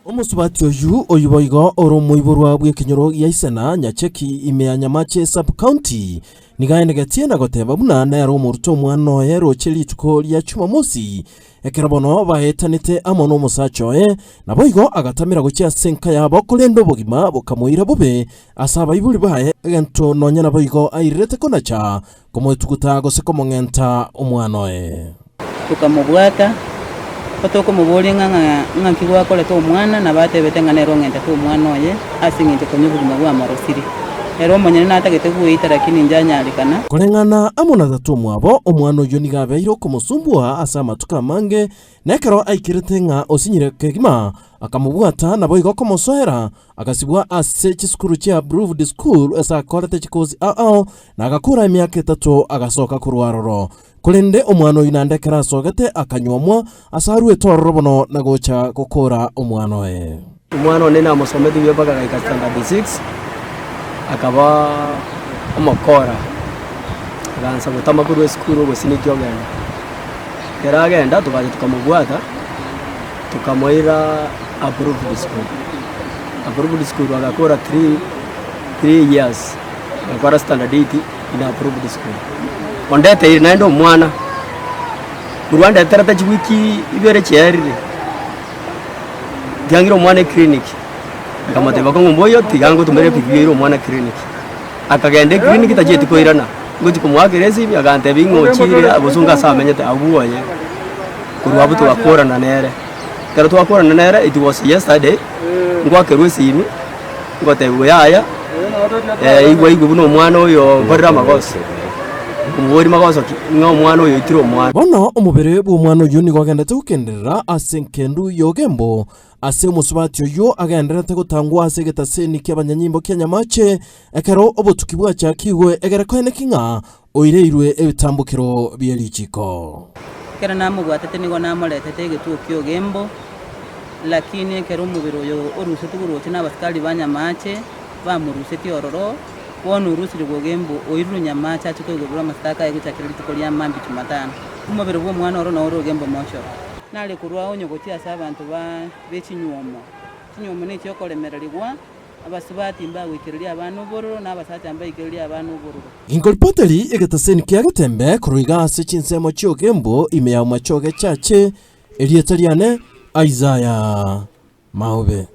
Omosubati oyio oyio boigo ore omoiborwa bw'ekenyoro gia Isena, Nyacheki, ime ya Nyamache Sub-County, nigo aenegetie na goteba buna nere omorute omwana oye roche rituko ria Chumamosi, ekero bono baetanete amo nomosacha oye, naboigo agatamera gochia ase enka yabo korende obogima bokamoira bobe ase abaibori baye, egento nonya naboigo airerete konacha komotuguta gose komong'enta omwana oye. Tokamobwata, ko tokomoboria ng'a ng'aki gwakorete omwana, nabo atebete ng'a nere ong'entete omwana oye ase eng'encho konya obogima bwamorosirie. Ere omonyene natagete gweita lakini inche anyarekana. Koreng'ana amo na tata omwabo, omwana oyio nigo abeire okomosumbua ase amatuko amange, na ekero aikerete ng'a osinyire kegima, akamobwata, naboigo komosoera, Agasibwa ase chisukuru chia Approved School ase akorete chikosi ao ao, na agakora emiaka etato agasoka korwa aroro. Korende omwana oyio naende ekero asogete akanyuomwa, ase aruete ororo bono na gocha gokora omwana oye. Omwana one namosometi buya mpaka agaika standard six, akaba omokora, agansa gotama korwa esukuru ogosiniki ogenda. Ekero agenda togacha tokamobwata, tokamoira Approved school. Approved school agakora 3 years, agakora standard 8 in approved school. Ondeteire naende omwana, korwa andeterete chiwiki ibere chiaerire, ntiangire omwana eclinic, nkamotebia bokong'u mboiyo tiga ngotomere epikipiki eire omwana clinic. Akagenda eclinic tachieti koirana, ngochi komoakera esimi agantebia ng'a ochire abosongo ase amenyete abwo oye, korwa abwo togakorana nere. Ekero twakorana nere it was yesterday, ngwakerwa esimi, ngotebiwa yaya, igwa igwe buna omwana oyo nkorire amagoso, nkomoboria magoso ki? Ng'a omwana oyo oitire omwana. Bono omobere bw'omwana oyio nigo ogendete gokenderera ase engendu y'ogembo, ase omosubati oyio agendererete gotangwa ase egetaseni ki'abanyanyimbo kia Nyamache, ekero obotuki bwachakigwe egere koeneki ng'a Oireirwe ebitambokero bie richiiko. Ekero namobwatete nigo namoretete egetuo ki'ogembo, lakini ekero omobere oyo orusetigwe roche nabasikari ba nyamache, bamorusetie ororo, bono orusirigwe ogembo oirirwe nyamache ache koigorerwa amasitaka aye gochakera rituko ria mambia Jumatano. Omobere bw'omwana oro noro ogembo mochoro. Nare korwa onye gochia ase abanto ba be chinyuomo, chinyuomo nechiokoremererigwa. Abasubati mbagoikereria abana obororo, na abasacha mbaikererie abana obororo. Inkoripoteri egetaseni kia Getembe korwa iga ase chinsemo chi'ogembo ime ya Omachoge Chache, erieta riane Isaiah Maobe.